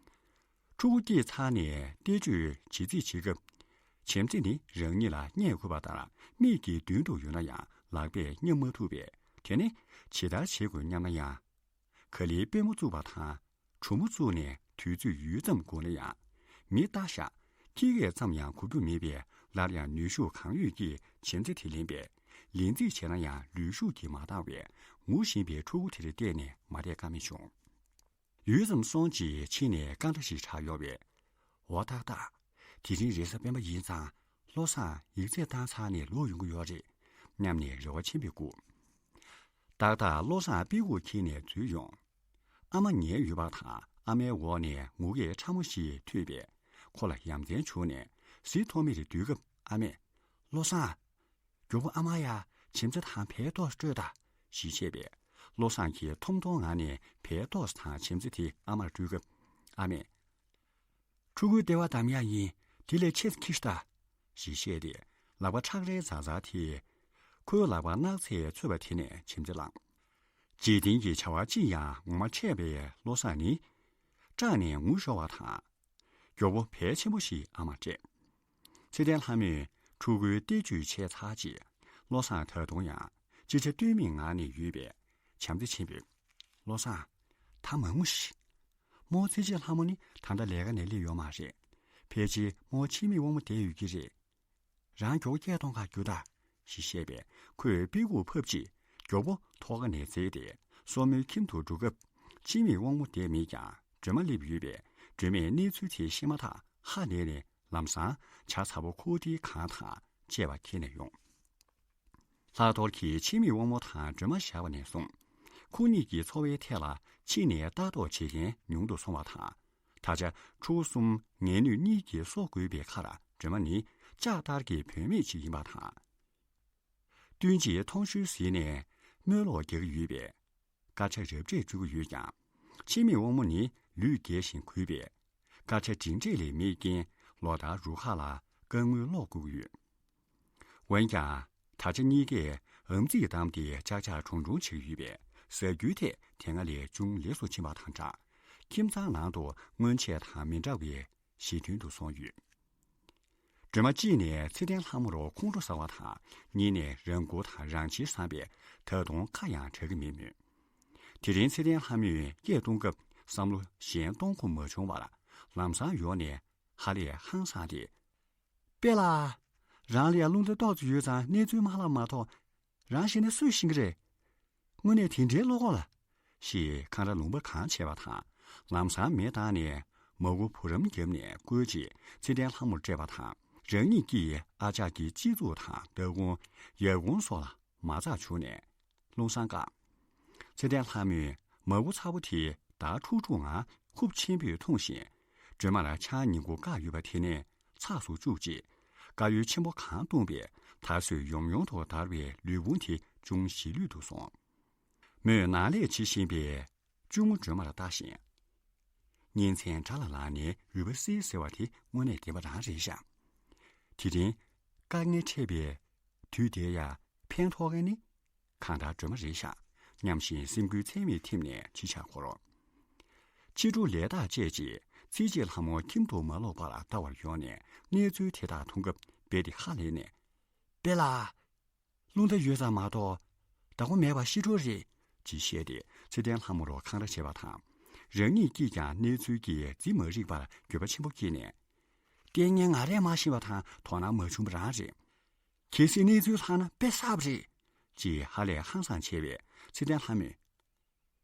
ཕྲུ་གུ་སྐྱེས་ཚར་ནས་ལྟ་སྤྱོད་བྱེད་རྩིས་བྱེད་སྐབས། བྱེམ་རྩེ་ནི་རང་ཉིད་ལ་བརྙས་དགོས་པ་ལྟར་མིག་གི་མདུན་དུ་ཡོད་ན་ཡང་ལག་པས་བརྙབ་མ་ཐུབ་པས། དེ་ནི་ཇི་ལྟར་བྱེད་དགོས་སྙམ་ན་ཡང་། ག་ལེར་པུས་མོ་བཙུགས་པ་དང་གྲུ་མོ་བཙུགས་ནས་དུས་ཚོད་ཡུད་ཙམ་འགོར་ན་ཡང་། མི་ལྟ་ཤག་ཁྱི་སྐད་ཙམ་ཡང་གོ་རྒྱུ་མེད་པས་སླར་ཡང་ནུས་ཤུགས་གང་ཡོད་ཀྱིས་བྱེམ་རྩེ་དེ་ལེན་པས། ལེན་རྩིས་བྱས་ན་ཡང་ལུས་ཤུགས་ཀྱིས་མ་འདང་བས་ངུ་བཞིན་པའི་ཕྲུ་གུ་དེར་བལྟས་ནས་མ་བསྡད་ཀ་མེད་བྱུང་། ཡུད་ཙམ་སོང་རྗེས་ཕྱི་ནས་རྐང་སྒྲ་ཞིག་གྲགས་ཡོང་བས། འོ་ཏག་ཏག་དེ་རིང་རེས་གཟའ་སྤེན་པ་ཡིན་ཙང་བློ་བཟང་ཡིག་ཚད་བཏང་ཚར་ནས་ལོག་ཡོང་གི་ཡོད་རེད་སྙམ་ནས་རེ་བ་ཆེན་པོས་སྒུག་ཏག་ཏག་བློ་བཟང་དཔེ་ཁུག་འཁྱེར་ནས་འཛུལ་ཡོང་། ཨ་མ་ཉལ་ཡོད་པ་དང་ཨ་མའི་འོག་ནས་ངུ་སྐད་ཕྲ་མོ་ཞིག་ཐོས་པས་ཁོ་ལ་ཡ་མཚན་བྱུང་ནས་གཟིགས་མཐོང་མེད་དུས་སྐབས་ཨ་མས། བློ་བཟང་། མགྱོགས་པོ་ཨ་མ་ཡ་བྱེམ་རྩེ་དང་བལ་ཏོག་སྤྲོད་དང་ཞེས་བཤད་པས། བློ་བཟང་གིས་ཐོམ་ཐོམ་ངང་ནས་བལ་ཏོག་དང་བྱེམ་རྩེ་དེ་ཨ་མར་སྤྲོད་སྐབས་ཨ་མས། ཕྲུ་གུའི་ལྟེ་བ་བསྡམ་ཡག་ཡིན། དེ་ལས་ཆེ་ཙམ་འཁྱེར་ཤོག་དང་། ཞེས་བཤད་དེ་ལག་པ་ཁྲག་རལ་ཛར་ཛར་དེས་ཁོའི་ལག་པ་སྣག་ཚས་ཚོས་པ་དེ་ནས་བྱེམ་རྩེ་བླངས། འཇིག་རྟེན་གྱི་བྱ་བ་ཅི་ཡང་ངོ་མ་འཕྲད་པའི་བློ་བཟང་ནི། སྐྲག་ནས་ངུ་ཤོར་བ་དང་། མགྱོགས་པོ་བལ་ཆེན་པོ་ཞིག་ཨ་མར་སྤྲད། ཚེ་བརྟན་ལྷ་མོས་ཕྲུ་གུའི་ལྟ་སྤྱོད་བྱས་ཚར་རྗེས་བློ་བཟང་ད་དུང་ཡང་ཅི་བྱ་གཏོལ་མེད་ངང་ནས་ཡོད་པས། བྱམས་བརྩེ་ཆེན་པོས། བློ་བཟང་། ད་མ་ངུ་ཤིག་རྨོ་ཚེ་རྗེ་ལྷ་མོ་ནི་ད་ལྟ་ལས་ཀ་ནས་སླེབས་ཡོད་མ་རེད། ཕལ་ཆེར་རྨོ་འཆི་མེད་དབང་མོ་བསྡད་ཡོད་ཀྱི་རེད། རང་མགྱོགས་པོ་སྐད་གཏོང་ག་རྒྱུགས་དང་། ཞེས་བཤད་པས་ཁོས་པི་ཀུ་ཕབ་རྗེས་མགྱོགས་པོ་ཐོག་ཁ་ནས་འཛེགས་ཏེ་སོར་མོའི་ཁྱིམ་དུ་འགྲོ་སྐབས། འཆི་མེད་དབང་མོ་བསྡད་མེད་ཀྱང་སྒྲོལ་མ་སླེབས་ཡོད་པས་སྒྲོལ་མས་གནས་ཚུལ་དེ་ཤེས་མ་ཐག་ཧ་ལས་ནས་ལམ་སང་ཇ་ཚ་པོ་ཁུག་ཏིའི་གང་དང་བཅས་པ་ཁྱེར་ནས་ཡོང་། ལྷག་རྡོར་གྱིས་འཆི་མེད་དབང་མོ་དང་སྒྲོལ་མ་བཞག་པ་ནས་བཟུང་། ཁོ་གཉིས་ཀྱི་འཚོ་བའི་ཐད་ལ་ཕྱི་ནས་ལྟ་རྟོག་བྱེད་མཁན་ཉུང་དུ་སོང་བ་དང་། ད་ཆ་ཕྲུ་གུ་གསུམ་ངལ་ནུས་གཉིས་ཀྱིས་གསོ་དགོས་པའི་ཁར་སྒྲོལ་མ་ནི་ལྕགས་ལྟར་གྱི་བུད་མེད་ཅིག་ཡིན་པ་དང་། བསྟུན་གྱིས་ཐོང་གཤོལ་ཟིན་ནས་རྨོ་ལོག་རྒྱག་གི་ཡོད་པས། སྐར་ཆ་རབ་སྤྲད་སྤྲོད་ཀྱི་ཡོད་ཀྱང་། འཆི་མེད་དབང་མོ་ནི་ལུས་རྒས་ཤིང་གུས་པས། སྐར་ཆ་སྒྲིང་སྤྲད་ལས་མེད་རྐྱེན་ལོ་ལྟར་རུ་ཁག་ལ་རྐང་དངུལ་སློག་དགོས་ཀྱི་ཡོད། འོན་ཀྱང་། ད་ཆ་གཉིས་ཀས་ཨམ་གཙིགས་བསྡམས་ཏེ་ཅག་ཅག་གྲུང་གྲུང་བྱེད་ཀྱི་ཡོད་པས་ཟ་རྒྱུའི་ཐད་དེ་སྔ་ལས་ཅུང་ལེགས་སུ་ཕྱིན་པ་དང་སྦྲགས། ཁྱིམ་ཚང་ནང་དུ་སྔོན་ཆད་དང་མི་འདྲ་བའི་ཞི་མཐུན་དུ་སོང་ཡོད། སྒྲོལ་མ་གཅིག་ནས་ཚེ་བརྟན་ལྷ་མོར་ཁོང་ཁྲོ་ཟ་བ་དང་། གཉིས་ནས་རང་མགོ་དང་རང་གཅེས་བསམ་པས་ད་དུང་ཁ་ཡང་གྲག་གི་མེད་མོད། དེ་རིང་ཚེ་བརྟན་ལྷ་མོས་སྐད་གཏོང་སྐབས་བསམ་བློ་གཞན་གཏོང་ཁོམ་མ་བྱུང་བར་ལམ་སང་ཡོང་ནས་ཧ་ལས་ཧང་སངས་ཏེ། པེ་ལགས། རང་ལ་ཡང་རླུང་རྟ་ཏོག་ཙམ་ཡོད་ཙང་གནས་ཚུལ་མ་ལྷག་མ་གཏོགས། རང་ཤི་ན་སུས་ཤེས་ཀྱི་རེད། དངོས་གནས་དེ་འདྲའི་བློ་ཁོག་ལ། ཞེས་ཁང་ར་ལུང་པ་གང་བྱས་པ་དང་། ལམ་སང་མེ་བཏང་ནས་མ་གུ་བུ་རམ་བརྒྱབ་ནས་བསྐོལ་རྗེས་ཚེ་བརྟན་ལྷ་མོར་སྤྲད་པ་དང་། རང་ཉིད་ཀྱིས་ཨ་ཅག་གི་སྤྱི་གཙུག་དང་སྟ་གོན། ཡ་གོང་སོགས་ལ་མ་རྩ་བྱུགས་ནས། རླུང་སྲང་བཀག་ཚེ་བརྟན་ལྷ་མོས་མ་གུ་ཚ་པོ་དེ་འདར་ཁྲུག་ཁྲུག་ངང་ཧུབ་ཆེན་པོས་འཐུང་བཞིན། སྒྲོལ་མར་ཆང་ཉིན་གུང་བཀག་ཡོད་པ་དེ་ནས་ཚགས་སུ་བཅུག་རྗེས། དཀར་ཡོལ་ཆེན་པོ་གང་བཏུངས་པས་ད་གཟོད་ཡོམ་ཡོམ་དུ་འདར་བའི་ལུས་ཕུང་དེ་ཅུང་ཞི་ལྷོད་དུ་སོང་། མོས་ནང་ལས་བྱེད་བཞིན་པའི་གཅུང་མོ་སྒྲོལ་མར་ལྟ་བཞིན། གཉེན་ཚན་དགྲ་ལ་ལངས་ནས་རུས་པ་བསིལ་ཟེར་བ་དེ་དངོས་གནས་བདེན་པ་རང་རེད་ཤག་དེ་རིང་དཀའ་ངལ་འཕྲད་པའི་དུས་དེ་ཡང་ཕན་ཐོགས་མཁན་ནི། གང་ལྟར་སྒྲོལ་མ་རེད་ཤག་སྙམ་བཞིན་སེམས་འགུལ་ཚད་མེད་ཐེབས་ནས་ཅི་བྱ་འཁོར། ཕྱི་དྲོ་ལས་ཐག་བཅད་རྗེས་ཚེ་རྗེ་ལྷ་མོ་ཁྱིམ་དུ་མ་ལོག་པར་ལྟ་བར་ཡོང་ནས་གནས་ཚུལ་དེ་དག་མཐོང་སྐབས་རྦད་དེ་ཧ་ལས་ནས། པེ་ལགས། རླུང་རྟ་ཡོད་ཙང་མ་གཏོགས་ཟླ་སྒོ་མེད་པ་ཤི་འགྲོ་རེད། ཅེས་བཤད་དེ་ཚེ་བརྟན་ལྷ་མོར་འཁང་ར་བྱས་པ་དང་། རང་ཉིད་ཀྱིས་ཀྱང་གནས་ཚུལ་གྱི་རྫི་མ་རིག་པར་འགྱོད་པ་ཆེན་པོ་སྐྱེས་ནས། ལྟས་ངན་ང་རས་མ་ཤེས་པ་དང་དོ་སྣང་མ་བྱུང་བ་རང་རེད། གལ་སྲིད་གནས་ཚུལ་ལྷག་ན་དཔེ་བསགས་པ་རེད། ཅེས་ཧ་ལས་ཧང་སངས་བྱས་པས་ཚེ་བརྟན་ལྷ་མོས།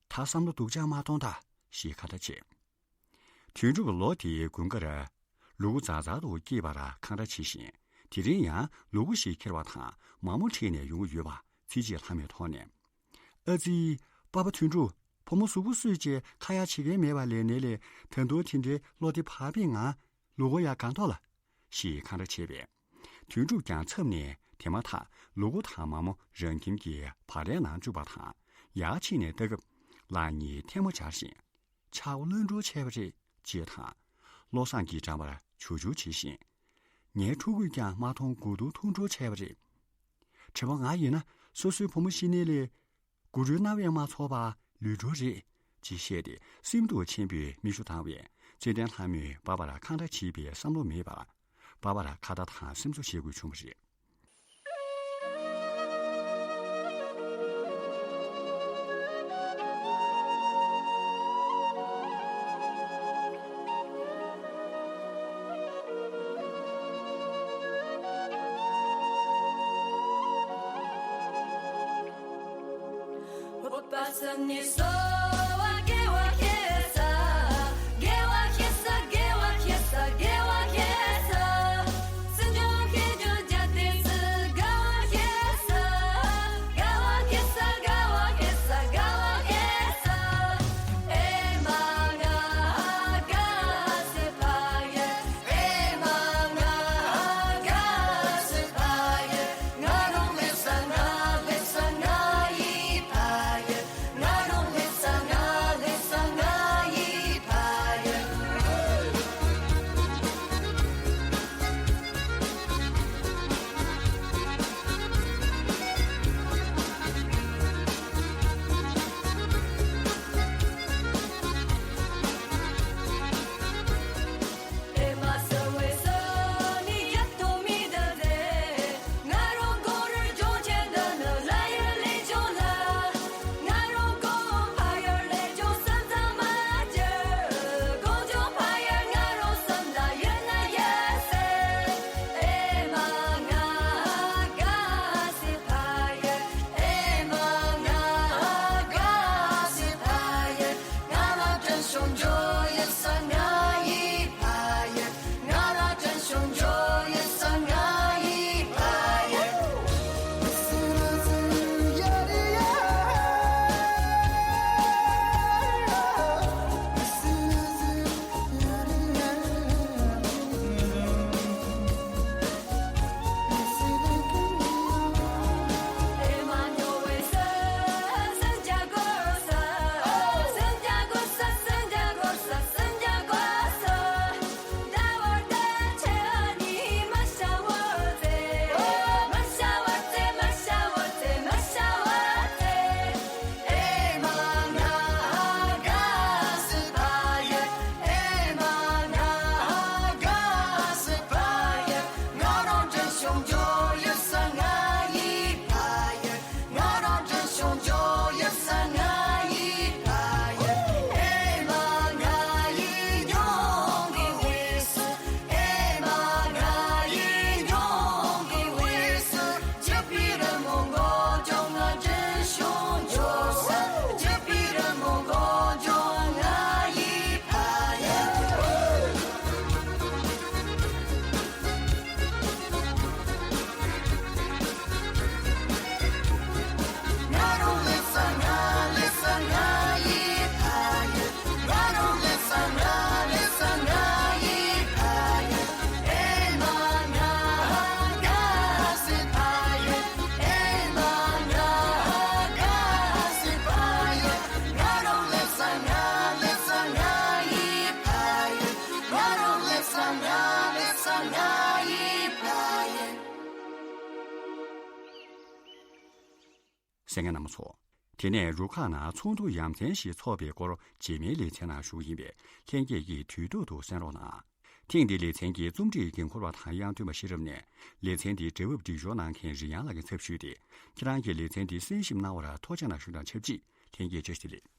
ད་བསམ་བློ་སྡུག་ཅག་མ་གཏོང་དང་ཞེས་ཁ་ཏ་བྱས། དོན་གྲུབ་ལོ་དེའི་དགུན་ཁར་ལུ་གུ་ཛ་ཛ་དུ་སྐྱེས་པར་འཁང་ར་བྱེད་བཞིན། དེ་རིང་ཡང་ལུ་གུ་ཞིག་ཁྱེར་བ་དང་མ་མོ་ཁྲིད་ནས་ཡོང་གི་ཡོད་པ་ཚེ་རྗེ་ལྷ་མོས་མཐོང་ནས། ཨ་ཙི། པ་ཕ་དོན་གྲུབ། བུ་མོ་གཟུགས་པོ་སོས་བྱས་ཁ་ཡག་བྱེད་མཁན་མེད་པ་ལས་ནས་ལས་ད་དུང་དེ་འདྲའི་བློ་བདེ་བག་ཕེབས་ངང་ལུ་གུ་ཡག་གང་ཐོག་ལ། ཞེས་འཁང་ར་བྱས་པས། དོན་གྲུབ་ཀྱང་འཚབ་ནས་དེ་མ་ཐག་ལུ་གུ་དང་མ་མོ་རང་ཁྱིམ་གྱི་བག་ལེབ་ནང་བཅུག་པ་དང་ཡར་ཕྱིན་ནས་ལྟ་སྐབས་ལག་གཉིས་ཐལ་མོ་སྦྱར་ཞིང་། ཆག་སྒོ་ལྷོད་འགྲོ་བྱས་པ་རེད་ཅེས་དང་། བློ་བཟང་གི་འགྲམ་པར་བྱུག་བྱུག་བྱེད་བཞིན། ངའི་ཕྲུ་གུས་ཀྱང་མ་མཐོང་དགུ་ཐུག་འཐུང་འགྲོ་བྱས་པ་རེད། དྲི་བ་ང་ཡིན་ན་སོ་སོའི་བུ་མོ་ཤི་ནས་ལས། དགུ་རུའི་རྣ་བས་མ་ཚོར་བ་ལུས་འགྲོ་རེད། ཅེས་བཤད་དེ་སེམས་སྡུག་ཆེན་པོས་མིག་ཆུ་བཏང་བས་ཚེ་བརྟན་ལྷ་མོས་པ་ཕར་འཁང་ར་བྱེད་པའི་བསམ་བློ་མེད་པར། པ་ཕར་ཁ་ཏ་དང་སེམས་གསོ་བྱེད་དགོས་བྱུང་བ་རེད། གསན་མཁན་རྣམ་པ་ཚོ། དེ་ནས་རུ་ཁག་ནང་ཚོགས་འདུ་ཡ་མཚན་ཞིག་འཚོགས་པའི་སྐོར་རྗེས་མའི་ལེ་ཚན་ནང་ཞུ་གི་ཡིན་པས་ལྷན་རྒྱས་ཀྱིས་དུས་ཐོག་ཏུ་གསན་རོགས་གནང་། ཐེངས་འདིའི་ལེ་ཚན་གྱི་རྩོམ་སྒྲིག་འགན་འཁུར་བ་དང་དབྱངས་སྟོན་པ་ཤེས་རབ་ནས་ལེ་ཚན་འདིའི་འབྲེལ་བ་སྒྲིག་སྦྱོར་གནང་མཁན་རིན་དབྱངས་ལགས་ཀྱི་ཚབ་ཞུས་ཏེ། ཁྱེད་རང་གིས་ལེ་ཚན་འདི་གསན་ཞིབ་གནང་བར་ཐུགས་རྗེ་གནང་ཞུ་དང་ཆབས་ཅིག་ལྷན་རྒྱས་བཀྲ་ཤིས་བདེ་ལེགས།